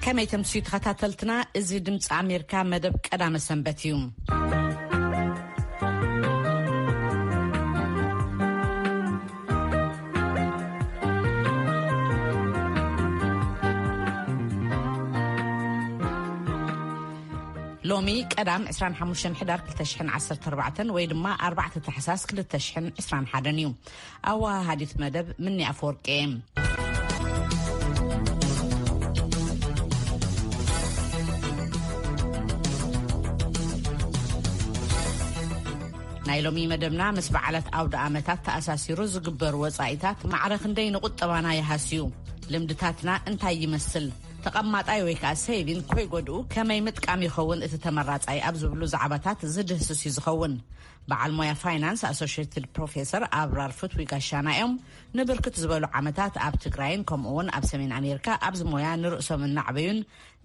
ከመይ ተምስዩ ተኸታተልትና፣ እዚ ድምፂ ኣሜሪካ መደብ ቀዳመ ሰንበት እዩ። ሎሚ ቀዳም ዕስራን ሓሙሽተን ሕዳር ክልተ ሽሕን ዓሰርተ ኣርባዕተን ወይ ድማ ኣርባዕተ ታሕሳስ ክልተ ሽሕን ዕስራን ሓደን እዩ። ኣወሃሃዲት መደብ ምኒ ኣፈወርቂ። ናይ ሎሚ መደብና ምስ በዓላት ኣውደ ኣመታት ተኣሳሲሩ ዝግበሩ ወጻኢታት ማዕረ ክንደይ ንቁጠባና ይሃስዩ? ልምድታትና እንታይ ይመስል? ተቐማጣይ ወይ ከዓ ሴቪን ኮይጎድኡ ከመይ ምጥቃም ይኸውን እቲ ተመራጻይ ኣብ ዝብሉ ዛዕባታት ዝድህስስ እዩ ዝኸውን። በዓል ሞያ ፋይናንስ ኣሶሽትድ ፕሮፌሰር ኣብራር ፍትዊ ጋሻና እዮም። ንብርክት ዝበሉ ዓመታት ኣብ ትግራይን ከምኡ እውን ኣብ ሰሜን ኣሜሪካ ኣብዚ ሞያ ንርእሶም እናዕበዩን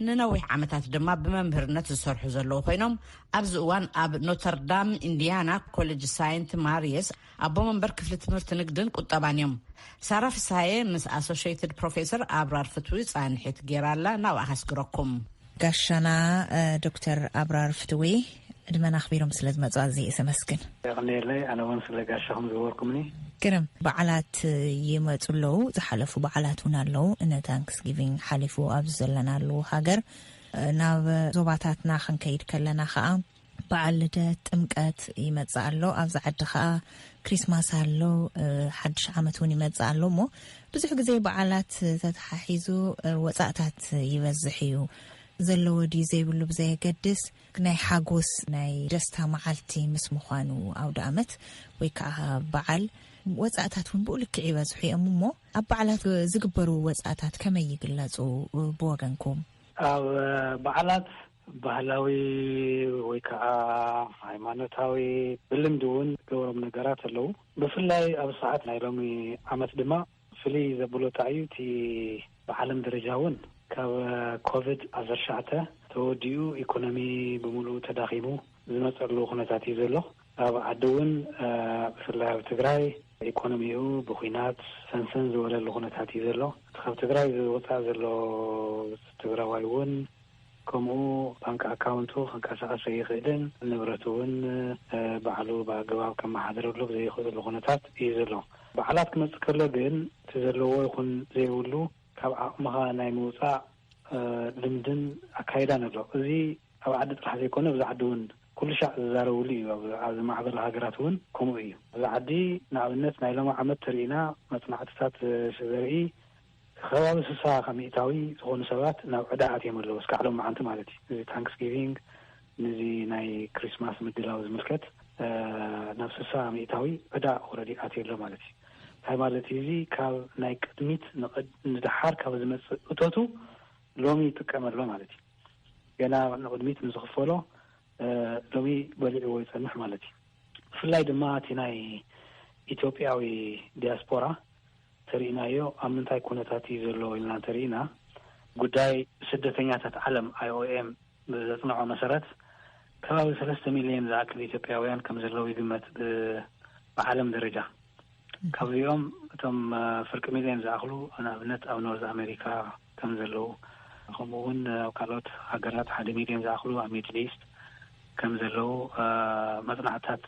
ንነዊሕ ዓመታት ድማ ብመምህርነት ዝሰርሑ ዘለዉ ኮይኖም፣ ኣብዚ እዋን ኣብ ኖተርዳም ኢንዲያና ኮሌጅ ሳይንት ማሪየስ ኣቦ መንበር ክፍሊ ትምህርቲ ንግድን ቁጠባን እዮም። ሳራ ፍስሃየ ምስ ኣሶሽትድ ፕሮፌሰር ኣብራር ፍትዊ ጻንሒት ጌራላ ናብኣ ከስግረኩም። ጋሻና ዶክተር ኣብራር ፍትዊ፣ ዕድመና ኣኽቢሮም ስለ ዝመጹ ኣዝየ እየ ዘመስግን። የቐንየለይ፣ ኣነ እውን ስለ ጋሻኹም ዝገበርኩምኒ። ግርም በዓላት ይመጹ ኣለዉ። ዝሓለፉ በዓላት እውን ኣለዉ። እነ ታንክስጊቪንግ ሓሊፉ ኣብዚ ዘለናሉ ሃገር፣ ናብ ዞባታትና ክንከይድ ከለና ኸኣ በዓል ልደት፣ ጥምቀት ይመጽእ ኣሎ። ኣብዚ ዓዲ ኸኣ ክሪስማስ ኣሎ፣ ሓድሽ ዓመት እውን ይመጽእ ኣሎ። እሞ ብዙሕ ግዜ በዓላት ተተሓሒዙ ወጻእታት ይበዝሕ እዩ። ዘለዎ ድዩ ዘይብሉ ብዘየገድስ፣ ናይ ሓጎስ ናይ ደስታ መዓልቲ ምስ ምዃኑ፣ ኣውደ ኣመት ወይ ከዓ በዓል፣ ወጻእታት እውን ብኡ ልክዕ ይበዝሑ እዮም። እሞ ኣብ በዓላት ዝግበሩ ወጻእታት ከመይ ይግለጹ ብወገንኩም? ኣብ በዓላት ባህላዊ ወይ ከዓ ሃይማኖታዊ፣ ብልምዲ እውን ዝገብሮም ነገራት ኣለዉ። ብፍላይ ኣብ ሰዓት ናይ ሎሚ ዓመት ድማ ፍልይ ዘብሎ እንታይ እዩ፣ እቲ ብዓለም ደረጃ እውን ካብ ኮቪድ ዓሰርተ ትሽዓተ ተወዲኡ ኢኮኖሚ ብምሉኡ ተዳኺሙ ዝመፀሉ ኩነታት እዩ ዘሎ። ኣብ ዓዲ እውን ብፍላይ ኣብ ትግራይ ኢኮኖሚኡ ብኩናት ሰንሰን ዝበለሉ ኩነታት እዩ ዘሎ። እቲ ካብ ትግራይ ዝወፃእ ዘሎ ትግራዋይ እውን ከምኡ ባንክ ኣካውንቱ ክንቀሳቐስ ዘይኽእልን ንብረቱ እውን ባዕሉ ብኣገባብ ከመሓድረሉ ዘይኽእሉ ኩነታት እዩ ዘሎ። በዓላት ክመፅእ ከሎ ግን እቲ ዘለዎ ይኹን ዘይብሉ ካብ ዓቕምኻ ናይ ምውፃእ ልምድን ኣካይዳን ኣሎ። እዚ ኣብ ዓዲ ጥራሕ ዘይኮነ ኣብዚ ዓዲ እውን ኩሉ ሻዕ ዝዛረብሉ እዩ። ኣብ ዝማዕበላ ሃገራት እውን ከምኡ እዩ። ኣብዚ ዓዲ ንኣብነት ናይ ሎሚ ዓመት ተሪእና መፅናዕትታት ዘርኢ ከባቢ ስሳ ሚእታዊ ዝኾኑ ሰባት ናብ ዕዳ ኣትዮም ኣለዉ እስካዕ ሎም መዓንቲ ማለት እዩ። እዚ ታንክስጊቪንግ፣ ነዚ ናይ ክሪስማስ ምድላው ዝምልከት ናብ ስሳ ሚእታዊ ዕዳ ኦረዲ ኣትዩ ኣሎ ማለት እዩ። እንታይ ማለት እዩ? እዚ ካብ ናይ ቅድሚት ንደሓር ካብ ዝመፅእ እቶቱ ሎሚ ይጥቀም ኣሎ ማለት እዩ። ገና ንቕድሚት ንዝኽፈሎ ሎሚ በሊዕዎ ይፀንሕ ማለት እዩ። ብፍላይ ድማ እቲ ናይ ኢትዮጵያዊ ዲያስፖራ ተሪእናዮ ኣብ ምንታይ ኩነታት እዩ ዘሎ ኢልና እንተሪእና፣ ጉዳይ ስደተኛታት ዓለም፣ ኣይኦኤም ብዘፅንዖ መሰረት፣ ከባቢ ሰለስተ ሚልዮን ዝኣክል ኢትዮጵያውያን ከም ዘለዉ ይግመት ብዓለም ደረጃ። ካብዚኦም እቶም ፍርቂ ሚልዮን ዝኣኽሉ ንኣብነት ኣብ ኖርዝ ኣሜሪካ ከም ዘለዉ፣ ከምኡ እውን ኣብ ካልኦት ሃገራት ሓደ ሚልዮን ዝኣኽሉ ኣብ ሚድል ኢስት ከም ዘለዉ መፅናዕትታት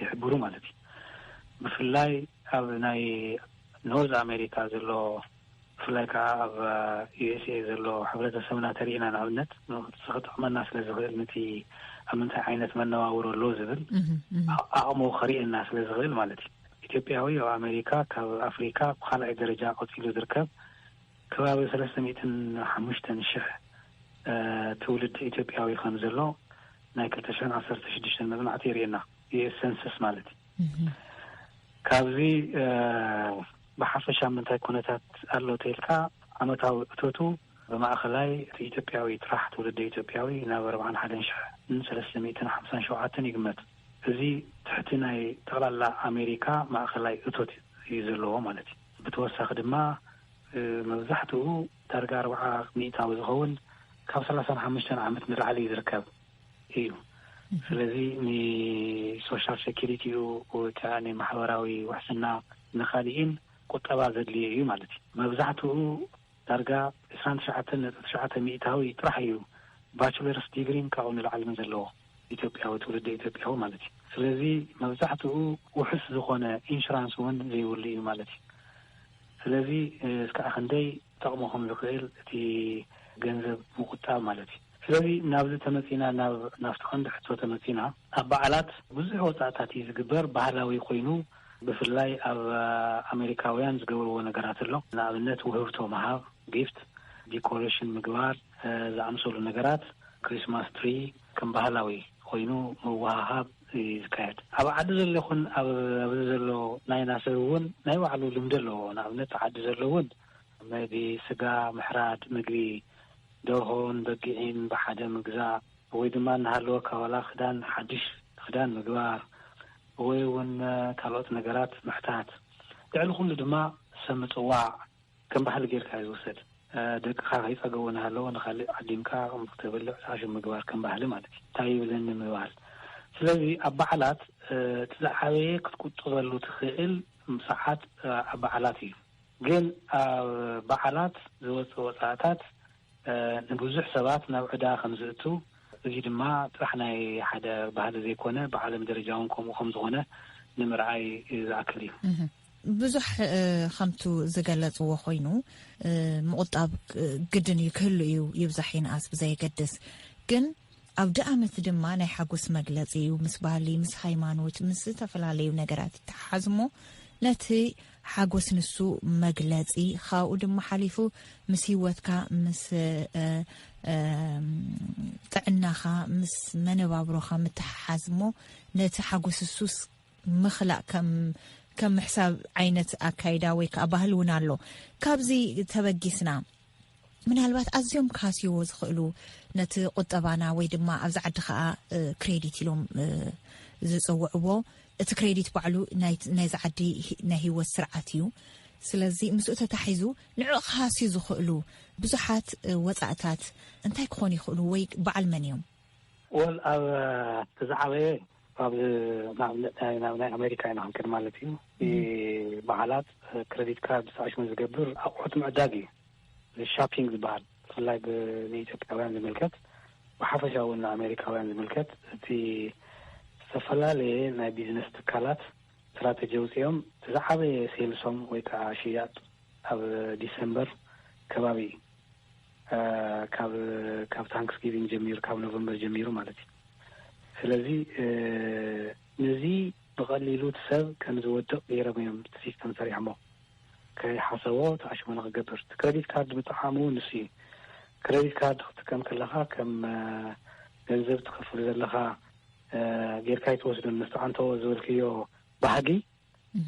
ይሕብሩ ማለት እዩ። ብፍላይ ኣብ ናይ ኖርዝ ኣሜሪካ ዘሎ፣ ብፍላይ ከዓ ኣብ ዩ ኤስ ኤ ዘሎ ሕብረተሰብና ተሪእና፣ ንኣብነት ንክጥቕመና ስለ ዝኽእል፣ ነቲ ኣብ ምንታይ ዓይነት መነባብሮ ኣሎ ዝብል ዓቕሙ ከርእየና ስለ ዝኽእል ማለት እዩ። ኢትዮጵያዊ ኣብ ኣሜሪካ ካብ ኣፍሪካ ብካልኣይ ደረጃ ቀፂሉ ዝርከብ ከባቢ ሰለስተ ሚእትን ሓሙሽተን ሽሕ ትውልድ ኢትዮጵያዊ ከም ዘሎ ናይ ክልተ ሽሕን ዓሰርተ ሽዱሽተን መፅናዕቲ የርእየና፣ ዩ ኤስ ሰንሰስ ማለት እዩ። ካብዚ ብሓፈሻ ምንታይ ኩነታት ኣሎ ተልካ፣ ዓመታዊ እቶቱ ብማእኸላይ እቲ ኢትዮጵያዊ ጥራሕ፣ ትውልደ ኢትዮጵያዊ ናብ ኣርባዓን ሓደን ሽሕን ሰለስተ ሚእትን ሓምሳን ሸውዓተን ይግመት። እዚ ትሕቲ ናይ ጠቕላላ ኣሜሪካ ማእኸላይ እቶት እዩ ዘለዎ ማለት እዩ። ብተወሳኺ ድማ መብዛሕትኡ ዳርጋ ኣርባዓ ሚእታዊ ዝኸውን ካብ ሰላሳን ሓሙሽተን ዓመት ንላዕሊ ዝርከብ እዩ። ስለዚ ንሶሻል ሴኪሪቲኡ ወይ ከዓ ንማሕበራዊ ውሕስና ንካሊእን ቁጠባ ዘድልዮ እዩ ማለት እዩ። መብዛሕትኡ ዳርጋ ዕስራን ትሽዓተን ነጥቢ ትሽዓተ ሚእታዊ ጥራሕ እዩ ባችለርስ ዲግሪን ካብኡ ንላዕልን ዘለዎ፣ ኢትዮጵያዊ፣ ትውልደ ኢትዮጵያዊ ማለት እዩ። ስለዚ መብዛሕትኡ ውሑስ ዝኾነ ኢንሹራንስ እውን ዘይብሉ እዩ ማለት እዩ። ስለዚ እስካዕ ክንደይ ጠቕሞ ከም ዝኽእል እቲ ገንዘብ ምቁጣብ ማለት እዩ። ስለዚ ናብዚ ተመጺና፣ ናብ ናብቲ ቀንዲ ሕቶ ተመጺና፣ ኣብ በዓላት ብዙሕ ወጻእታት እዩ ዝግበር፣ ባህላዊ ኮይኑ፣ ብፍላይ ኣብ ኣሜሪካውያን ዝገብርዎ ነገራት ኣሎ። ንኣብነት ውህብቶ ምሃብ፣ ጊፍት፣ ዲኮሬሽን ምግባር፣ ዝኣምሰሉ ነገራት፣ ክሪስማስ ትሪ ከም ባህላዊ ኮይኑ ምውሃሃብ እዩ ዝካየድ። ኣብ ዓዲ ዘሎ ይኹን ኣብ ኣብዚ ዘሎ ናይና ሰብ እውን ናይ ባዕሉ ልምዲ ኣለዎ። ንኣብነት ዓዲ ዘሎ እውን መቢ፣ ስጋ ምሕራድ፣ ምግቢ ደርሆን በጊዕን ብሓደ ምግዛእ፣ ወይ ድማ እናሃለወካ ዋላ ክዳን፣ ሓድሽ ክዳን ምግባር፣ ወይ እውን ካልኦት ነገራት ምሕታት። ልዕሊ ኩሉ ድማ ሰብ ምጽዋዕ ከም ባህሊ ጌርካ እዩ ዝውሰድ። ደቅኻ ከይጸገቡ እናሃለወ ንኻልእ ዓዲምካ ከም ክትበልዕ ዓሽም ምግባር ከም ባህሊ ማለት እዩ። እንታይ ይብለኒ ምባል። ስለዚ ኣብ በዓላት እቲ ዝዓበየ ክትቁጥበሉ ትኽእል ሰዓት ኣብ በዓላት እዩ። ግን ኣብ በዓላት ዝወጽእ ወጻእታት ንብዙሕ ሰባት ናብ ዕዳ ከም ዝእቱ፣ እዚ ድማ ጥራሕ ናይ ሓደ ባህሊ ዘይኮነ፣ ብዓለም ደረጃ እውን ከምኡ ከም ዝኾነ ንምርኣይ ዝኣክል እዩ። ብዙሕ ከምቱ ዝገለጽዎ ኮይኑ፣ ምቑጣብ ግድን እዩ፣ ክህሉ እዩ፣ ይብዛሕ ይንኣስ ብዘየገድስ። ግን ኣውደ ኣመት ድማ ናይ ሓጎስ መግለጺ እዩ። ምስ ባህሊ፣ ምስ ሃይማኖት፣ ምስ ዝተፈላለዩ ነገራት ይተሓሓዝ እሞ፣ ነቲ ሓጎስ ንሱ መግለጺ፣ ካብኡ ድማ ሓሊፉ ምስ ህይወትካ፣ ምስ ጥዕናኻ፣ ምስ መነባብሮኻ ምትሓሓዝ እሞ፣ ነቲ ሓጎስ እሱስ ምኽላእ ከም ምሕሳብ ዓይነት ኣካይዳ ወይ ከዓ ባህል እውን ኣሎ። ካብዚ ተበጊስና፣ ምናልባት ኣዝዮም ክሃስይዎ ዝኽእሉ፣ ነቲ ቁጠባና ወይ ድማ ኣብዚ ዓዲ ከዓ ክሬዲት ኢሎም ዝፅውዕዎ፣ እቲ ክሬዲት ባዕሉ ናይዚ ዓዲ ናይ ህይወት ስርዓት እዩ። ስለዚ ምስኡ ተታሒዙ ንዕኡ ክሃስዩ ዝኽእሉ ብዙሓት ወፃእታት እንታይ ክኾኑ ይኽእሉ ወይ በዓል መን እዮም? ወል ኣብ ዝዓበየ፣ ኣብ ንኣብነት ናይ ኣሜሪካ ኢና ክንከድ ማለት እዩ። በዓላት ክሬዲት ካርድ ዝኣሽሙ ዝገብር ኣቑሑት ምዕዳግ እዩ። ሻፒንግ ዝበሃል ብፍላይ ንኢትዮጵያውያን ዝምልከት፣ ብሓፈሻ እውን ንኣሜሪካውያን ዝምልከት፣ እቲ ዝተፈላለየ ናይ ቢዝነስ ትካላት ስትራተጂ ኣውፂኦም፣ እቲ ዝዓበየ ሴልሶም ወይ ከዓ ሽያጥ ኣብ ዲሰምበር ከባቢ እዩ። ካብ ታንክስጊቪንግ ጀሚሩ፣ ካብ ኖቨምበር ጀሚሩ ማለት እዩ። ስለዚ ነዚ ብቐሊሉ እቲ ሰብ ከም ዝወድቕ ገይሮም እዮም እቲ ሲስተም ሰሪሖሞ። ከይሓሰቦ ተኣሽሞ ንክገብር፣ እቲ ክሬዲት ካርድ ብጣዕሚ እውን ንሱ እዩ። ክሬዲት ካርድ ክትጥቀም ከለኻ ከም ገንዘብ ትኸፍል ዘለኻ ጌርካ ይትወስዶ፣ ንስተዓንተዎ ዝበልክዮ ባህጊ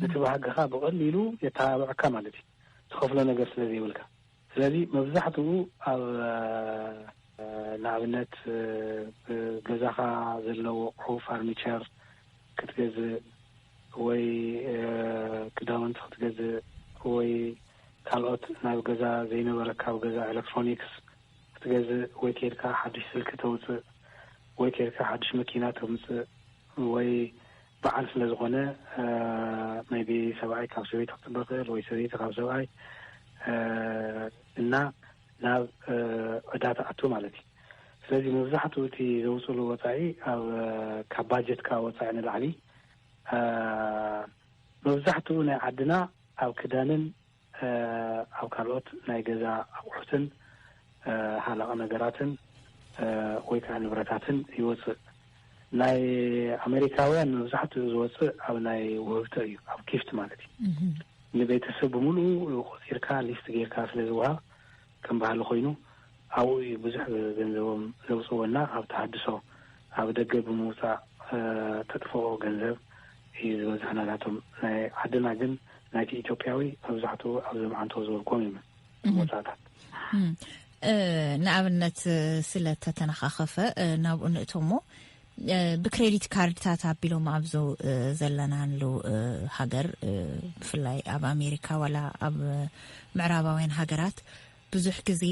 ነቲ ባህግኻ ብቐሊሉ የተባብዐካ ማለት እዩ፣ ትኸፍሎ ነገር ስለ ዘይብልካ። ስለዚ መብዛሕትኡ ኣብ ንኣብነት ገዛኻ ዘለዉ ኣቑሑ፣ ፋርኒቸር ክትገዝእ ወይ ክዳውንቲ ክትገዝእ ወይ ካልኦት ናብ ገዛ ዘይነበረካ ኣብ ገዛ ኤሌክትሮኒክስ ክትገዝእ ወይ ከይድካ ሓድሽ ስልኪ ተውፅእ ወይ ከይድካ ሓድሽ መኪና ተምፅእ ወይ በዓል ስለ ዝኾነ maybe ሰብኣይ ካብ ሰበይቲ ክፅበ ክእል ወይ ሰበይቲ ካብ ሰብኣይ እና ናብ ዕዳ ትኣቱ ማለት እዩ። ስለዚ መብዛሕትኡ እቲ ዘውፅሉ ወፃኢ ኣብ ካብ ባጀትካ ወፃኢ ንላዕሊ መብዛሕትኡ ናይ ዓድና ኣብ ክዳንን ኣብ ካልኦት ናይ ገዛ ኣቑሑትን ሃለቕ ነገራትን ወይ ከዓ ንብረታትን ይወፅእ። ናይ ኣሜሪካውያን መብዛሕትኡ ዝወፅእ ኣብ ናይ ውህብቶ እዩ፣ ኣብ ጊፍት ማለት እዩ። ንቤተሰብ ብምሉኡ ቆፂርካ ሊስት ጌርካ ስለ ዝወሃብ ከም ባህሊ ኮይኑ ኣብኡ እዩ ብዙሕ ገንዘቦም ዘውፅዎ እና ኣብ ተሃድሶ ኣብ ደገ ብምውፃእ ተጥፍኦ ገንዘብ እዩ ዝበዝሕ ናታቶም። ናይ ዓድና ግን ናይቲ ኢትዮጵያዊ መብዛሕትኡ ኣብ ዘምዓንቶ ዝበልክዎም እዮም ወፃእታት። ንኣብነት ስለ ተተነኻኸፈ ናብኡ ንእቶሞ ብክሬዲት ካርድታት ኣቢሎም ኣብዚ ዘለናሉ ሃገር ብፍላይ ኣብ ኣሜሪካ ዋላ ኣብ ምዕራባውያን ሃገራት ብዙሕ ግዜ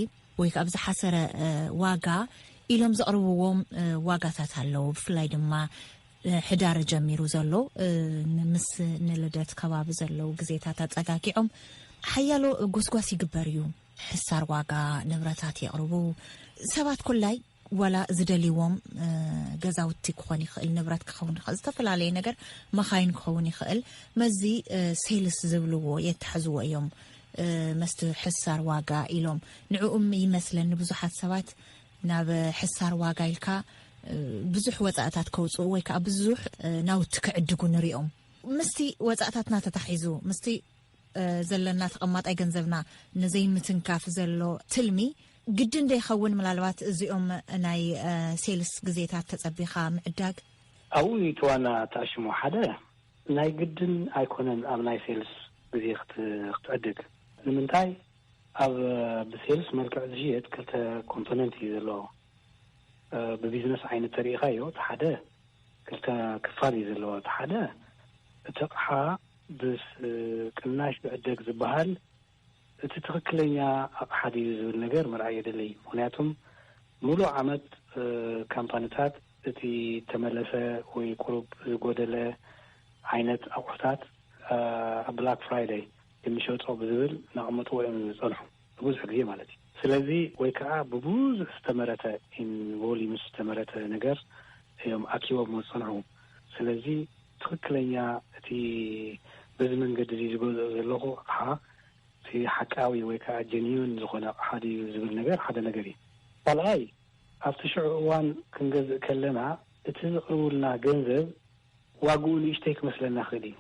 ወይ ከዓ ብዝሓሰረ ዋጋ ኢሎም ዘቕርብዎም ዋጋታት ኣለዉ። ብፍላይ ድማ ሕዳር ጀሚሩ ዘሎ ምስ ንልደት ከባቢ ዘለዉ ግዜታት ኣፀጋጊዖም ሓያሎ ጎስጓስ ይግበር እዩ። ሕሳር ዋጋ ንብረታት የቕርቡ። ሰባት ኩላይ ዋላ ዝደልይዎም ገዛውቲ ክኾን ይኽእል፣ ንብረት ክኸውን ይኽእል፣ ዝተፈላለየ ነገር፣ መኻይን ክኸውን ይኽእል፣ መዚ ሴልስ ዝብልዎ የተሕዝዎ እዮም። መስቲ ሕሳር ዋጋ ኢሎም ንዕኡም ይመስለኒ ብዙሓት ሰባት ናብ ሕሳር ዋጋ ኢልካ ብዙሕ ወፃእታት ከውፅኡ ወይ ከዓ ብዙሕ ናውቲ ክዕድጉ ንሪኦም። ምስቲ ወፃእታትና ተታሒዙ ምስቲ ዘለና ተቐማጣይ ገንዘብና ንዘይምትንካፍ ዘሎ ትልሚ ግድን ዶ ይኸውን? ምናልባት እዚኦም ናይ ሴልስ ግዜታት ተጸቢኻ ምዕዳግ? ኣብኡ እዩ እቲ ዋና ተኣሽሞ። ሓደ ናይ ግድን ኣይኮነን ኣብ ናይ ሴልስ ግዜ ክት- ክትዕድግ። ንምንታይ? ኣብ ብሴልስ መልክዕ ዝሽየጥ ክልተ ኮምፖነንት እዩ ዘለዎ። ብቢዝነስ ዓይነት ተሪኢኻዮ፣ እቲ ሓደ ክልተ ክፋል እዩ ዘለዎ። እቲ ሓደ እቲ ኣቕሓ ብስ ቅናሽ ይዕደግ ዝበሃል እቲ ትኽክለኛ ኣቕሓ ድዩ ዝብል ነገር ምርኣይ የድሊ። ምኽንያቱም ሙሉእ ዓመት ካምፓኒታት እቲ ተመለሰ ወይ ቁሩብ ዝጎደለ ዓይነት ኣቑሑታት ኣብ ብላክ ፍራይደይ እንሸጦ ብዝብል እናቐመጥዎ እዮም ዝጸንሑ፣ ብዙሕ ግዜ ማለት እዩ። ስለዚ ወይ ከዓ ብብዙሕ ዝተመረተ፣ ኢን ቮሊዩም ዝተመረተ ነገር እዮም ኣኪቦም ዝጸንሑ። ስለዚ ትኽክለኛ እቲ በዚ መንገዲ እዚ ዝገዝኦ ዘለኹ ኣቕሓ እቲ ሓቃዊ ወይ ከዓ ጀኒዩን ዝኾነ ኣቕሓ ድዩ ዝብል ነገር ሓደ ነገር እዩ። ካልኣይ ኣብቲ ሽዑ እዋን ክንገዝእ ከለና እቲ ዝቕርቡልና ገንዘብ ዋግኡ ንእሽተይ ክመስለና ይኽእል እዩ።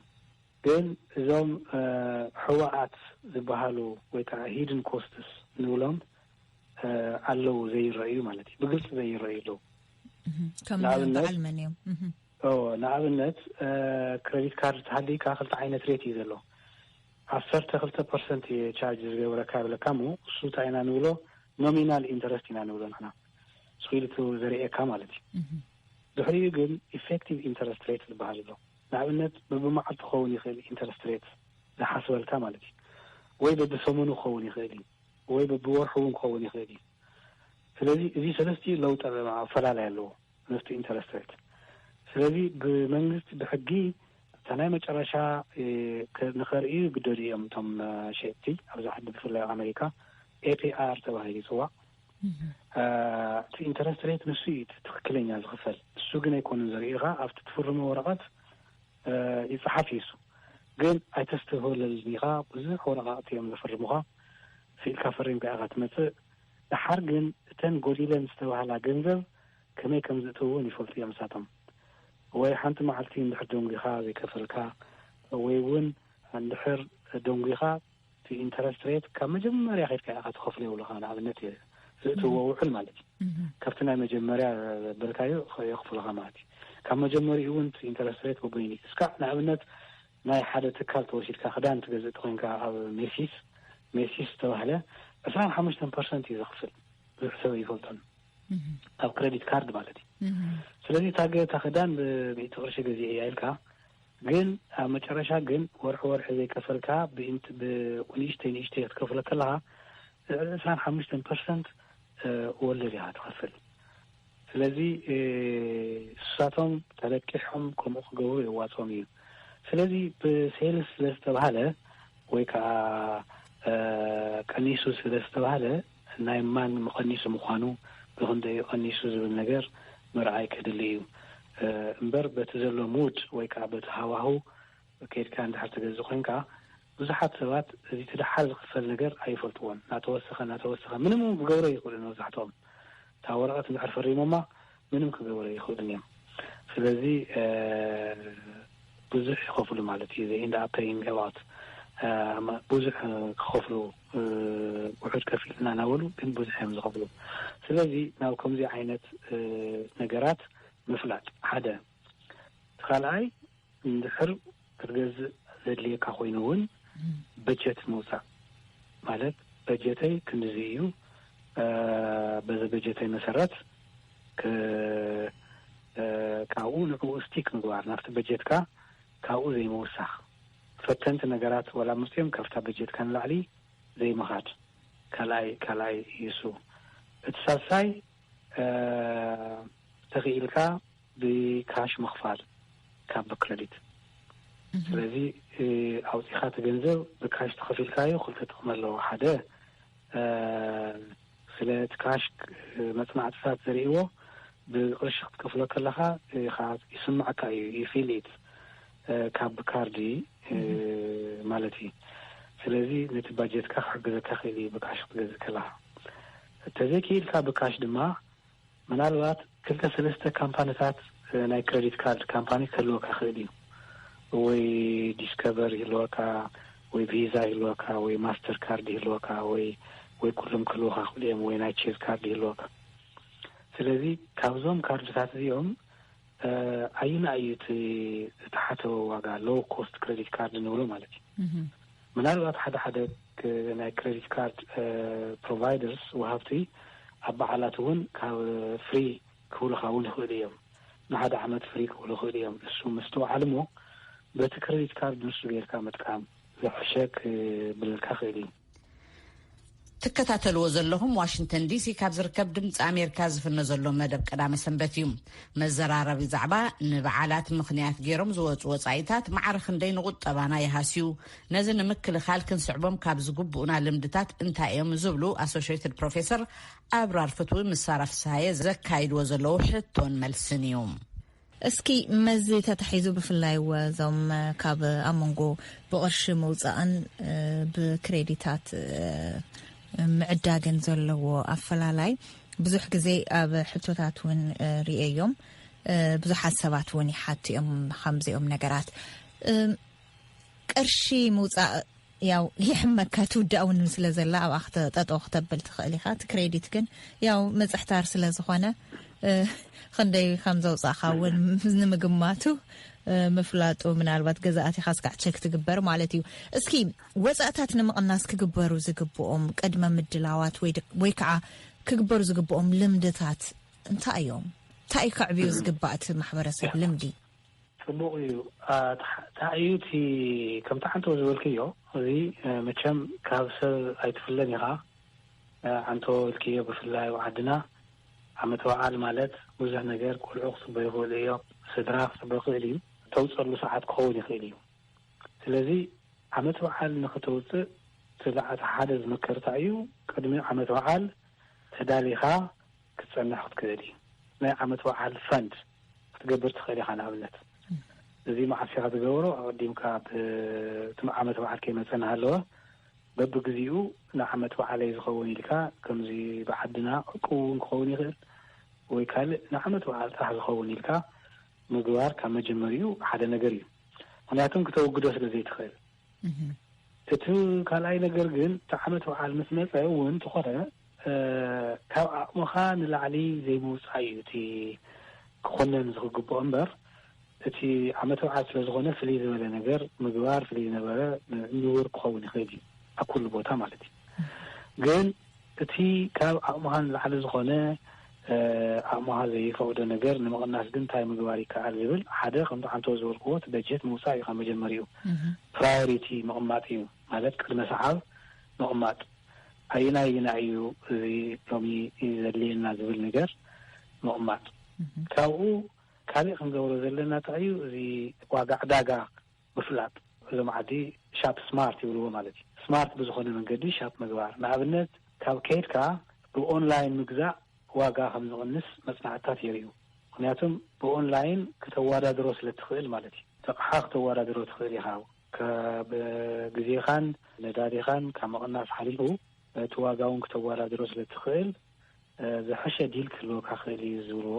ግን እዞም ሕዋኣት ዝበሃሉ ወይ ከዓ ሂድን ኮስትስ ንብሎም ኣለዉ ዘይረኣዩ ማለት እዩ። ብግልፂ ዘይረኣዩ ኣለዉ። ከም ንኣብነት በዓል መን እዮም? ንኣብነት ክሬዲት ካርድ ተሃልይካ ክልተ ዓይነት ሬት እዩ ዘሎ። ዓሰርተ ክልተ ፐርሰንት እየ ቻርጅ ዝገብረካ ይብለካ እሞ እሱ እንታይ ኢና ንብሎ? ኖሚናል ኢንተረስት ኢና ንብሎ ንሕና። ስኢልቱ ዘርእየካ ማለት እዩ። ድሕሪኡ ግን ኢፌክቲቭ ኢንተረስት ሬት ዝበሃል ኣሎ። ንኣብነት በብመዓልቱ ክኸውን ይኽእል ኢንተረስት ሬት ዝሓስበልካ ማለት እዩ። ወይ በብሰሙኑ ክኸውን ይኽእል እዩ፣ ወይ በብወርሑ እውን ክኸውን ይኽእል እዩ። ስለዚ እዚ ሰለስቲኡ ለውጢ ኣለዎ፣ ኣፈላላይ ኣለዎ ነቲ ኢንተረስት ሬት። ስለዚ ብመንግስቲ ብሕጊ እታ ናይ መጨረሻ ንኸርእዩ ይግደዱ እዮም እቶም ሸየጥቲ ኣብዚ ዓዲ ብፍላይ ኣብ ኣሜሪካ ኤፒኣር ተባሂሉ ይፅዋዕ። እቲ ኢንተረስት ሬት ንሱ እዩ እቲ ትኽክለኛ ዝኽፈል። እሱ ግን ኣይኮነን ዘርእዩኻ ኣብቲ ትፍርሞ ወረቐት ይፅሓፍ እዩ እሱ። ግን ኣይተስተብህለሉን ኢኻ። ብዙሕ ወረቓቕቲ እዮም ዘፈርሙኻ። ስኢልካ ፈሪምካ ኢኻ ትመፅእ። ደሓር ግን እተን ጎዲለን ዝተባህላ ገንዘብ ከመይ ከም ዝእትው እውን ይፈልጡ እዮም ንሳቶም። ወይ ሓንቲ መዓልቲ እንድሕር ደንጒኻ ዘይከፈልካ ወይ እውን እንድሕር ደንጒኻ እቲ ኢንተረስት ሬት ካብ መጀመርያ ከድካ ኢኻ ትኸፍሎ ይብሉኻ። ንኣብነት እየ ዝእትዎ ውዕል ማለት እዩ። ካብቲ ናይ መጀመርያ በልካዮ የኽፍሉኻ ማለት እዩ። ካብ መጀመሪኡ እውን ኢንተረስት ሬት በበይኑ እዩ። እስካዕ ንኣብነት ናይ ሓደ ትካል ተወሲድካ ክዳን ትገዝእ ተኮይንካ ኣብ ሜሲስ ሜሲስ ዝተባህለ ዕስራን ሓሙሽተን ፐርሰንት እዩ ዘኽፍል። ብዙሕ ሰብ ይፈልጦን ኣብ ክሬዲት ካርድ ማለት እዩ። ስለዚ እታ ገ- እታ ክዳን ብሚእቲ ቅርሺ ገዚአ እያ ኢልካ ግን ኣብ መጨረሻ ግን ወርሒ ወርሒ ዘይከፈልካ ብኢንት- ብንእሽተይ ንእሽተይ ክትከፍሎ ከለኻ ልዕሊ ዕስራን ሓሙሽተን ፐርሰንት ወለድ ኢኻ ትኸፍል። ስለዚ እሳቶም ተለቂሖም ከምኡ ክገብሩ የዋፅኦም እዩ። ስለዚ ብሴልስ ስለ ዝተባሃለ ወይ ከዓ ቀኒሱ ስለ ዝተባሃለ ናይ ማን መቐኒሱ ምዃኑ ብክንደይ ቀኒሱ ዝብል ነገር ምርኣይ ከድሊ እዩ። እምበር በቲ ዘሎ ሙድ ወይ ከዓ በቲ ሃዋሁ ከይድካ እንድሕር ትገዝእ ኮይንካ ብዙሓት ሰባት እዚ እቲ ደሓር ዝኽፈል ነገር ኣይፈልጥዎን። እናተወሰኸ እናተወሰኸ ምንም እውን ክገብሮ ይኽእሉን መብዛሕትኦም እታ ወረቐት እንድሕር ፈሪሞማ ምንም ክገብሮ ይኽእሉን እዮም። ስለዚ ብዙሕ ይኸፍሉ ማለት እዩ። They end up paying a lot። ብዙሕ ክኸፍሉ ውሑድ ከፊልና እናበሉ ግን ብዙሕ እዮም ዝኸፍሉ። ስለዚ ናብ ከምዚ ዓይነት ነገራት ምፍላጥ ሓደ። እቲ ካልኣይ እንድሕር ክትገዝእ ዘድልየካ ኮይኑ እውን በጀት ምውፃእ ማለት በጀተይ ክንድዚ እዩ፣ በዚ በጀተይ መሰረት ክ- ካብኡ ንዕኡ ስቲክ ምግባር ናብቲ በጀትካ ካብኡ ዘይምውሳኽ ፈተንቲ ነገራት ዋላ ምስኦም ካብታ በጀትካ ንላዕሊ ዘይምኻድ ካልኣይ ካልኣይ ይሱ እቲ ሳልሳይ ተኽኢልካ ብካሽ ምኽፋል ካብ ብክረዲት። ስለዚ ኣውፂኻ እቲ ገንዘብ ብካሽ ተኸፊልካዮ ክልተ ጥቕሚ ኣለዎ። ሓደ ስለ እቲ ካሽ መፅናዕትታት ዘርእዎ ብቅርሺ ክትከፍሎ ከለካ ይስማዕካ እዩ፣ ይፊል ኢት ካብ ካርዲ ማለት እዩ። ስለዚ ነቲ ባጀትካ ክሕግዘካ ክእል እዩ ብካሽ ክትገዝእ ከለካ። እንተዘይክኢልካ ብካሽ ድማ ምናልባት ክልተ ሰለስተ ካምፓኒታት ናይ ክሬዲት ካርድ ካምፓኒ ክህልወካ ክእል እዩ። ወይ ዲስከቨር ይህልወካ፣ ወይ ቪዛ ይህልወካ፣ ወይ ማስተር ካርድ ይህልወካ፣ ወይ ወይ ኩሎም ክህልወካ ክእል እዮም፣ ወይ ናይ ቼዝ ካርድ ይህልወካ። ስለዚ ካብዞም ካርድታት እዚኦም ኣዩና እዩ እቲ ዝተሓተ ዋጋ፣ ሎው ኮስት ክሬዲት ካርድ ንብሎ ማለት እዩ። ምናልባት ሓደ ሓደ ናይ ክሬዲት ካርድ ፕሮቫይደርስ፣ ወሃብቲ፣ ኣብ በዓላት እውን ካብ ፍሪ ክብሉካ እውን ይኽእሉ እዮም። ንሓደ ዓመት ፍሪ ክብሉ ይኽእሉ እዮም። እሱ ምስትውዓል እሞ በቲ ክሬዲት ካርድ ንሱ ጌርካ ምጥቃም ዝሕሸ ክብለልካ ክእል እዩ። ትከታተልዎ ዘለኹም ዋሽንግተን ዲሲ ካብ ዝርከብ ድምፂ ኣሜሪካ ዝፍኖ ዘሎ መደብ ቀዳመ ሰንበት እዩ። መዘራረቢ ዛዕባ፣ ንበዓላት ምኽንያት ገይሮም ዝወፁ ወፃኢታት ማዕረ ክንደይ ንቁጠባና ይሃስዩ? ነዚ ንምክልኻል ክንስዕቦም ካብ ዝግብኡና ልምድታት እንታይ እዮም ዝብሉ ኣሶሽትድ ፕሮፌሰር ኣብራር ፍትዊ ምስ ሳራ ፍስሃየ ዘካይድዎ ዘለዉ ሕቶን መልስን እዩ። እስኪ መዚ ተታሒዙ ብፍላይ ወ እዞም ካብ ኣብ መንጎ ብቕርሺ ምውፃእን ብክሬዲታት ምዕዳግን ዘለዎ ኣፈላላይ ብዙሕ ግዜ ኣብ ሕቶታት እውን ርእየዮም ብዙሓት ሰባት እውን ይሓቱ እዮም። ከምዚኦም ነገራት ቅርሺ ምውፃእ ያው ይሕመካ ትውዳእ እውን ስለ ዘላ ኣብኣ ጠጠው ክተብል ትኽእል ኢኻ። እቲ ክሬዲት ግን ያው ምፅሕታር ስለ ዝኾነ ክንደይ ከም ዘውፃእካ እውን ንምግማቱ ምፍላጡ ምናልባት ገዛእት ኢኻ ስጋዕ ቸክ ትግበር ማለት እዩ። እስኪ ወፃእታት ንምቕናስ ክግበሩ ዝግብኦም ቅድመ ምድላዋት ወይ ከዓ ክግበሩ ዝግብኦም ልምድታት እንታይ እዮም? እንታይ እዩ ከዕብዩ ዝግባእ እቲ ማሕበረሰብ ልምዲ? ፅቡቕ እዩ። ታእዩ እቲ ከምቲ ሓንቶ ዝበልክዮ እዚ መቸም ካብ ሰብ ኣይትፍለን ኢኻ። ዓንቶ ኢልክዮ ብፍላይ ኣብ ዓድና ዓመት በዓል ማለት ብዙሕ ነገር ቆልዑ ክፅበዩ ይኽእሉ እዮም፣ ስድራ ክፅበ ይኽእል እዩ፣ ተውፀሉ ሰዓት ክኸውን ይኽእል እዩ። ስለዚ ዓመት በዓል ንክተውፅእ እቲ ሓደ ዝመከር እንታይ እዩ፣ ቅድሚ ዓመት በዓል ተዳሊኻ ክትፀንሕ ክትክእል እዩ። ናይ ዓመት በዓል ፈንድ ክትገብር ትኽእል ኢኻ። ንኣብነት እዚ መዓስ ኢኻ ትገብሮ? ኣቐዲምካ እቲ ዓመት በዓል ከይመፀ እናሃለወ በብግዚኡ ንዓመት በዓለይ ዝኸውን ኢልካ ከምዚ ብዓድና ዕቁብ እውን ክኸውን ይኽእል ወይ ካልእ ንዓመት በዓል ጥራሕ ዝኸውን ኢልካ ምግባር ካብ መጀመሪኡ ሓደ ነገር እዩ። ምክንያቱም ክተወግዶ ስለ ዘይትኽእል። እቲ ካልኣይ ነገር ግን እቲ ዓመት በዓል ምስ መፀ እውን እንተኾነ ካብ ዓቕምኻ ንላዕሊ ዘይምውፃእ እዩ እቲ ክኾነን ዝክግብኦ እምበር እቲ ዓመት በዓል ስለ ዝኾነ ፍልይ ዝበለ ነገር ምግባር ፍልይ ዝነበረ ንውር ክኸውን ይኽእል እዩ ኣብ ኩሉ ቦታ ማለት እዩ። ግን እቲ ካብ ዓቕምኻ ንላዕሊ ዝኾነ ዓቕምኻ ዘይፈቕዶ ነገር ንምቕናስ ግን እንታይ ምግባር ይከኣል ዝብል ሓደ ከምቲ ዓንቶ ዝበልክዎ እቲ በጀት ምውፃእ እዩ ካብ መጀመሪኡ። ፕራዮሪቲ ምቕማጥ እዩ ማለት ቅድመ ሰዓብ ምቕማጥ። ኣየናይ ኣየናይ እዩ እዚ ሎሚ ዘድልየና ዝብል ነገር ምቕማጥ። ካብኡ ካሊእ ክንገብሮ ዘለና እንታይ እዩ እዚ ዋጋ ዕዳጋ ምፍላጥ። እዞም ዓዲ ሻፕ ስማርት ይብልዎ ማለት እዩ። ስማርት ብዝኾነ መንገዲ ሻፕ ምግባር። ንኣብነት ካብ ከይድካ ብኦንላይን ምግዛእ ዋጋ ከም ዝቕንስ መፅናዕትታት የርእዩ። ምክንያቱም ብኦንላይን ክተወዳድሮ ስለ ትኽእል ማለት እዩ። ተቕሓ ክተወዳድሮ ትኽእል ኢኻ። ካብ ግዜኻን ነዳዲኻን ካብ ምቕናስ ሓሊፉ እቲ ዋጋ እውን ክተወዳድሮ ስለ ትኽእል ዝሐሸ ዲል ክህልወካ ክእል እዩ ዝብልዎ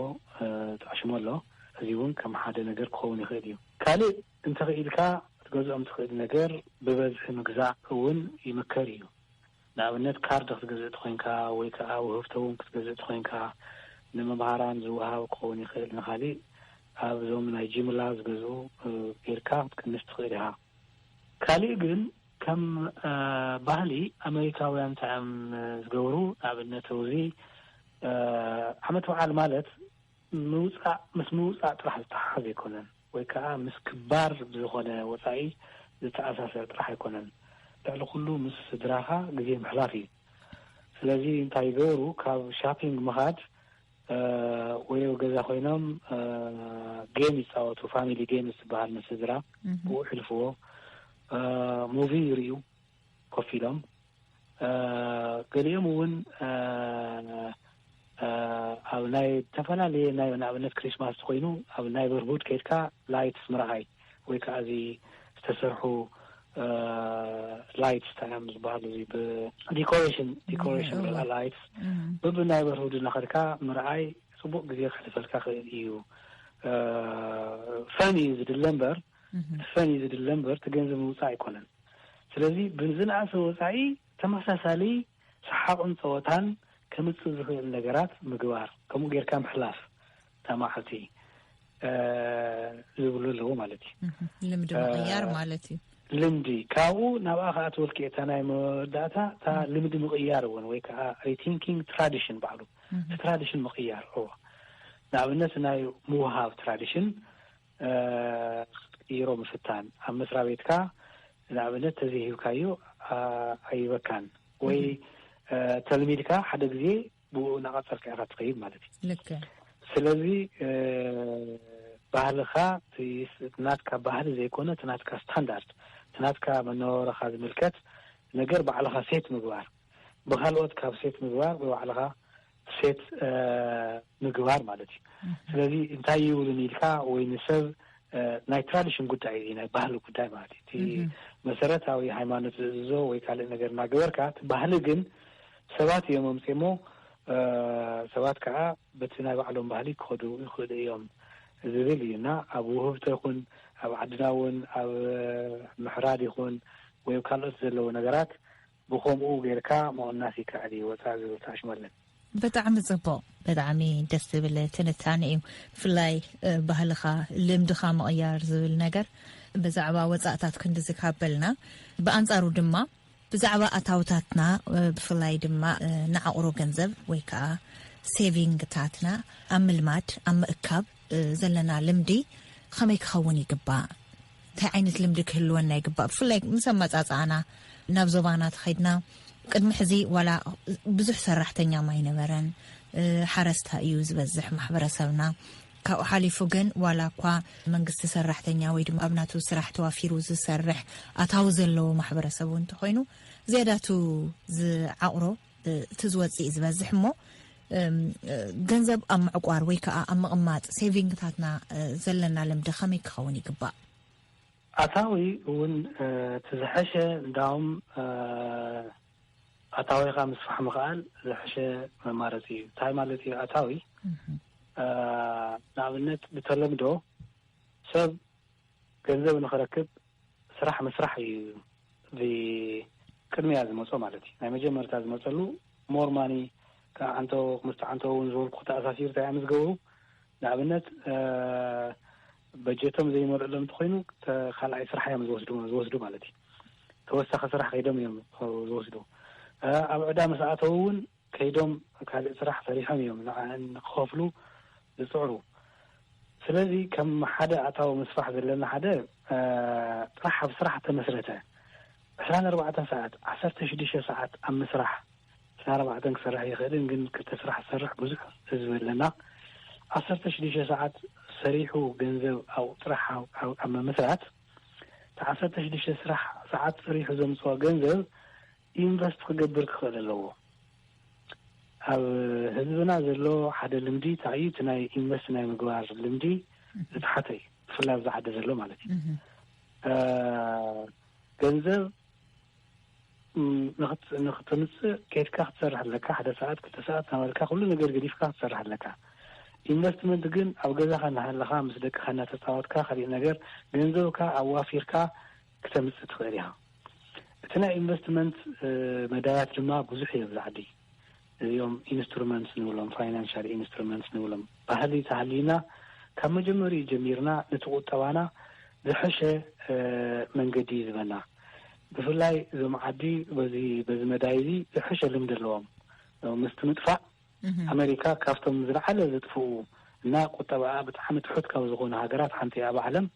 ጥዕሽሞ ኣሎ። እዚ እውን ከም ሓደ ነገር ክኸውን ይኽእል እዩ። ካልእ እንተኽኢልካ ክትገዝኦም ትኽእል ነገር ብበዝሒ ምግዛእ እውን ይምከር እዩ። ንኣብነት ካርድ ክትገዝእ ተኮይንካ ወይ ከዓ ውህብቶ እውን ክትገዝእ ተኮይንካ ንመምሃራን ዝወሃብ ክኸውን ይኽእል ንካሊእ ኣብዞም ናይ ጅምላ ዝገዝኡ ጌርካ ክትቅንስ ትኽእል ኢኻ። ካሊእ ግን ከም ባህሊ ኣመሪካውያን እንታይ እዮም ዝገብሩ? ንኣብነት እዚ ዓመት በዓል ማለት ምውፃእ ምስ ምውፃእ ጥራሕ ዝተሓሓዝ ኣይኮነን ወይ ከዓ ምስ ክባር ብዝኾነ ወፃኢ ዝተኣሳሰር ጥራሕ ኣይኮነን። ልዕሊ ኩሉ ምስ ስድራኻ ግዜ ምሕላፍ እዩ። ስለዚ እንታይ ይገብሩ? ካብ ሻፒንግ ምኻድ ወይ ኣብ ገዛ ኮይኖም ጌም ይፃወቱ፣ ፋሚሊ ጌም ዝበሃል ምስ ስድራ ብኡ ሕልፍዎ። ሙቪ ይርእዩ ኮፍ ኢሎም። ገሊኦም እውን ኣብ ናይ ዝተፈላለየ ናይ ንኣብነት ክሪስማስ ኮይኑ ኣብ ናይበርሁድ ከድካ ላይትስ ምርኣይ ወይ ከዓ እዚ ዝተሰርሑ ላይትስ ታዮም ዝበሃሉ እዚ ብዲኮሬሽን ዲኮሬሽን ላይትስ ብብናይበርሁድ እናኸድካ ምርኣይ ፅቡቅ ግዜ ክሕልፈልካ ክእል እዩ። ፈን እዩ ዝድለ እምበር ፈን እዩ ዝድለ እምበር እቲ ገንዘብ ምውፃእ ኣይኮነን። ስለዚ ብዝንኣሰ ወፃኢ ተመሳሳሊ ሰሓቕን ፀወታን ከምፅእ ዝኽእል ነገራት ምግባር፣ ከምኡ ጌርካ ምሕላፍ እታ መዓልቲ ዝብሉ ኣለዎ ማለት እዩ። ልምዲ ምቕያር ማለት እዩ። ልምዲ ካብኡ ናብኣ ከዓ ትወልኪ እታ ናይ መወዳእታ እታ ልምዲ ምቕያር እውን ወይ ከዓ ሪቲንኪንግ ትራዲሽን ባዕሉ እቲ ትራዲሽን ምቕያር እዎ። ንኣብነት ናይ ምውሃብ ትራዲሽን ክትቅይሮ ምፍታን ኣብ መስሪያ ቤትካ ንኣብነት ተዘይሂብካዮ ኣይበካን ወይ ተልሚድካ ሓደ ግዜ ብኡ እናቐፀልካ ኢኻ ትኸይድ ማለት እዩ። ልክዕ። ስለዚ ባህልኻ ናትካ ባህሊ ዘይኮነ እቲ ናትካ ስታንዳርድ እቲ ናትካ መነባበረኻ ዝምልከት ነገር ባዕልኻ ሴት ምግባር ብካልኦት ካብ ሴት ምግባር ብባዕልኻ ሴት ምግባር ማለት እዩ። ስለዚ እንታይ ይብሉን ኢልካ ወይ ንሰብ ናይ ትራዲሽን ጉዳይ እዩ ናይ ባህሊ ጉዳይ ማለት እዩ። እቲ መሰረታዊ ሃይማኖት ዝእዝዞ ወይ ካልእ ነገር እናገበርካ እቲ ባህሊ ግን ሰባት እዮም ኣምፅሞ ሰባት ከዓ በቲ ናይ ባዕሎም ባህሊ ክኸዱ ይኽእሉ እዮም ዝብል እዩ እና ኣብ ውህብቶ ይኹን ኣብ ዓድና እውን ኣብ ምሕራድ ይኹን ወይ ካልኦት ዘለዉ ነገራት ብኸምኡ ጌርካ ምቕናስ ይከኣል እዩ ወፃእ ዝብል ተኣሽመለን። ብጣዕሚ ፅቡቕ፣ ብጣዕሚ ደስ ዝብል ትንታነ እዩ። ብፍላይ ባህልኻ ልምድኻ ምቕያር ዝብል ነገር ብዛዕባ ወፃእታት ክንድዚ ካበልና ብኣንፃሩ ድማ ብዛዕባ ኣታውታትና ብፍላይ ድማ ንዓቑሮ ገንዘብ ወይ ከዓ ሴቪንግታትና ኣብ ምልማድ ኣብ ምእካብ ዘለና ልምዲ ከመይ ክኸውን ይግባእ? እንታይ ዓይነት ልምዲ ክህልወና ይግባእ? ብፍላይ ምስ ኣመፃፅኣና ናብ ዞባና ተኸድና ቅድሚ ሕዚ ዋላ ብዙሕ ሰራሕተኛ ማይነበረን ሓረስታ እዩ ዝበዝሕ ማሕበረሰብና። ካብኡ ሓሊፉ ግን ዋላ እኳ መንግስቲ ሰራሕተኛ ወይ ድማ ኣብ ናቱ ስራሕ ተዋፊሩ ዝሰርሕ ኣታዊ ዘለዎ ማሕበረሰብ እውን እንተኮይኑ ዝያዳቱ ዝዓቕሮ እቲ ዝወፅእ ዝበዝሕ እሞ ገንዘብ ኣብ ምዕቋር ወይ ከዓ ኣብ ምቕማጥ ሴቪንግታትና ዘለና ልምዲ ከመይ ክኸውን ይግባእ? ኣታዊ እውን እቲ ዝሐሸ እንዳውም ኣታዊኻ ምስፋሕ ምኽኣል ዝሐሸ መማረፂ እዩ። እንታይ ማለት እዩ ኣታዊ? ንኣብነት ብተለምዶ ሰብ ገንዘብ ንኽረክብ ስራሕ ምስራሕ እዩ ቅድሚያ ዝመፆ ማለት እዩ። ናይ መጀመርታ ዝመፀሉ ሞር ማኒ ከዓንቶ ክምስተዓንቶ እውን ዝበልኩ ተኣሳሲሩ እንታይ ምስ ገብሩ ንኣብነት በጀቶም ዘይመልእሎም እንተኮይኑ ካልኣይ ስራሕ እዮም ዝወስዱ ዝወስዱ ማለት እዩ። ተወሳኺ ስራሕ ከይዶም እዮም ዝወስዱ። ኣብ ዕዳ ምስ ኣተው እውን ከይዶም ካልእ ስራሕ ሰሪሖም እዮም ንዓን ክኸፍሉ ዝፅዕሩ። ስለዚ ከም ሓደ ኣታዊ ምስፋሕ ዘለና ሓደ ጥራሕ ኣብ ስራሕ ተመስረተ ዕስራን ኣርባዕተን ሰዓት ዓሰርተ ሽዱሽተ ሰዓት ኣብ ምስራሕ ዕስራን ኣርባዕተን ክሰርሕ ይኽእልን ግን ክልተ ስራሕ ዝሰርሕ ብዙሕ ህዝቢ ኣለና። ዓሰርተ ሽዱሽተ ሰዓት ሰሪሑ ገንዘብ ኣብኡ ጥራሕ ኣብ ምምስራት እቲ ዓሰርተ ሽዱሽተ ስራሕ ሰዓት ሰሪሑ ዘምፅኦ ገንዘብ ኢንቨስት ክገብር ክኽእል ኣለዎ። ኣብ ህዝብና ዘሎ ሓደ ልምዲ እንታይ እዩ? እቲ ናይ ኢንቨስት ናይ ምግባር ልምዲ ዝተሓተ እዩ። ብፍላይ ኣብዚ ዓዲ ዘሎ ማለት እዩ። ገንዘብ ንክተምፅእ ከድካ ክትሰርሕ ኣለካ። ሓደ ሰዓት ክልተ ሰዓት እናበልካ ኩሉ ነገር ገዲፍካ ክትሰርሕ ኣለካ። ኢንቨስትመንት ግን ኣብ ገዛኻ እናሃለኻ ምስ ደቅኻ እናተፃወትካ ካሊእ ነገር ገንዘብካ ኣዋፊርካ ክተምፅእ ትኽእል ኢኻ። እቲ ናይ ኢንቨስትመንት መዳያት ድማ ብዙሕ እዮም ኣብዚ ዓዲ። እዚኦም ኢንስትሩመንትስ ንብሎም ፋይናንሻል ኢንስትሩመንትስ ንብሎም ባህሊ ተሃልዩና ካብ መጀመሪኡ ጀሚርና ነቲ ቁጠባና ዝሐሸ መንገዲ እዩ ዝበና። ብፍላይ እዞም ዓዲ በዚ በዚ መዳይ እዚ ዝሐሸ ልምዲ ኣለዎም። ምስቲ ምጥፋእ ኣሜሪካ ካብቶም ዝለዓለ ዝጥፍኡ እና ቁጠባኣ ብጣዕሚ ትሑት ካብ ዝኾኑ ሃገራት ሓንቲ እያ ኣብ ዓለም።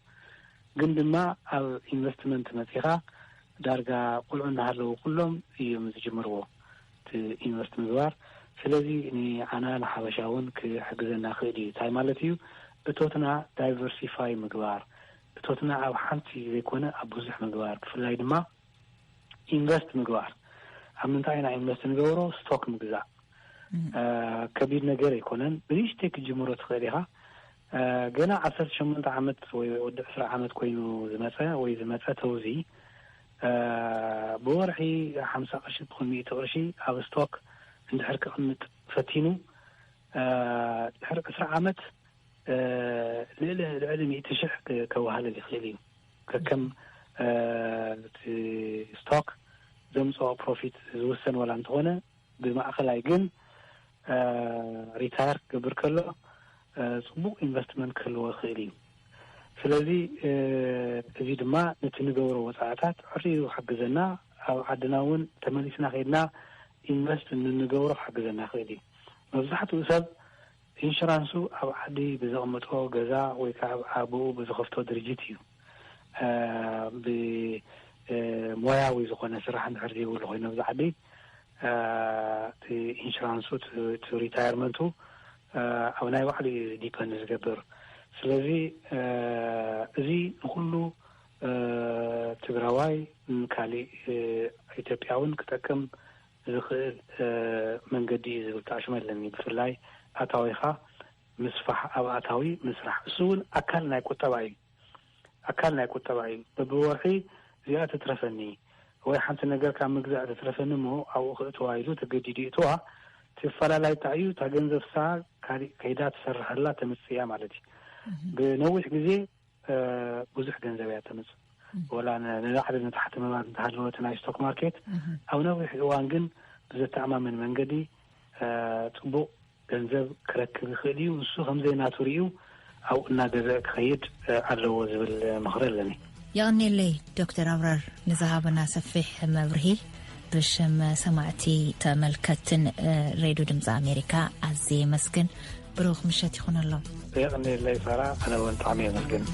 ግን ድማ ኣብ ኢንቨስትመንት መፂኻ ዳርጋ ቆልዑ እናሃለዉ ኩሎም እዮም ዝጅምርዎ እቲ ኢንቨስት ምግባር። ስለዚ ንዓና ንሓበሻ እውን ክሕግዘና ክእል እዩ። እንታይ ማለት እዩ? እቶትና ዳይቨርሲፋይ ምግባር፣ እቶትና ኣብ ሓንቲ ዘይኮነ ኣብ ብዙሕ ምግባር፣ ብፍላይ ድማ ኢንቨስት ምግባር። ኣብ ምንታይ ኢና ኢንቨስት ንገብሮ? ስቶክ ምግዛእ ከቢድ ነገር ኣይኮነን። ብንእሽተይ ክትጅምሮ ትኽእል ኢኻ። ገና ዓሰርተ ሸሞንተ ዓመት ወይ ወዲ ዕስራ ዓመት ኮይኑ ዝመፀ ወይ ዝመፀ ተውዚ ብወርሒ ሓምሳ ቅርሺ ትኹን ሚእቲ ቅርሺ ኣብ ስቶክ እንድሕር ክቕምጥ ፈቲኑ ድሕሪ ዕስራ ዓመት ልዕሊ ልዕሊ ሚእቲ ሽሕ ከዋህለል ይኽእል እዩ። ከከም እቲ ስቶክ ዘምፅኦ ፕሮፊት ዝውሰን ዋላ እንተኾነ ብማእኸላይ ግን ሪታየር ክገብር ከሎ ፅቡቕ ኢንቨስትመንት ክህልዎ ይኽእል እዩ። ስለዚ እዚ ድማ ነቲ ንገብሮ ወፃእታት ዕርዩ ክሕግዘና፣ ኣብ ዓድና እውን ተመሊስና ከይድና ኢንቨስት እንገብሮ ክሕግዘና ይኽእል እዩ። መብዛሕትኡ ሰብ ኢንሹራንሱ ኣብ ዓዲ ብዘቕምጦ ገዛ ወይ ከዓ ኣብ ኣብኡ ብዝኸፍቶ ድርጅት እዩ። ብሞያዊ ዝኾነ ስራሕ እንድሕር ዘይብሉ ኮይኑ ኣብዚ ዓዲ እቲ ኢንሹራንሱ እቲ ሪታየርመንቱ ኣብ ናይ ባዕሉ እዩ ዲፐንድ ዝገብር። ስለዚ እዚ ንኩሉ ትግራዋይ ንካሊእ ኢትዮጵያ እውን ክጠቅም ዝኽእል መንገዲ እዩ ዝብል ተኣሽመ ኣለኒ። ብፍላይ ኣታዊኻ ምስፋሕ ኣብ ኣታዊ ምስራሕ፣ እሱ እውን ኣካል ናይ ቁጠባ እዩ። ኣካል ናይ ቁጠባ እዩ። በብወርሒ እዚኣ ትትረፈኒ ወይ ሓንቲ ነገር ካብ ምግዛእ ትትረፈኒ እሞ ኣብኡ ክእትዋ ኢሉ ተገዲዱ ይእትዋ። እቲ ፈላላይ እንታይ እዩ? እታ ገንዘብ ሳ ካሊእ ከይዳ ትሰርሐላ ተምፅእ እያ ማለት እዩ። ብነዊሕ ግዜ ብዙሕ ገንዘብ እያ ተምፅእ። ወላ ንላዕሊ ንታሕቲ ምባል እንተሃለወ እቲ ናይ ስቶክ ማርኬት ኣብ ነዊሕ እዋን ግን ብዘተኣማምን መንገዲ ፅቡቕ ገንዘብ ክረክብ ይኽእል እዩ። ንሱ ከምዘይ ናቱ ሪኡ ኣብኡ እናገዘእ ክኸይድ ኣለዎ ዝብል ምኽሪ ኣለኒ። የቐኔለይ ዶክተር ኣብራር ንዝሃበና ሰፊሕ መብርሂ ብሽም ሰማዕቲ ተመልከትን ሬድዮ ድምፂ ኣሜሪካ ኣዝየ የመስግን። ብሩኽ ምሸት ይኹነሎም። የቐኔለይ ሳራ፣ ኣነ እውን ብጣዕሚ የመስግን።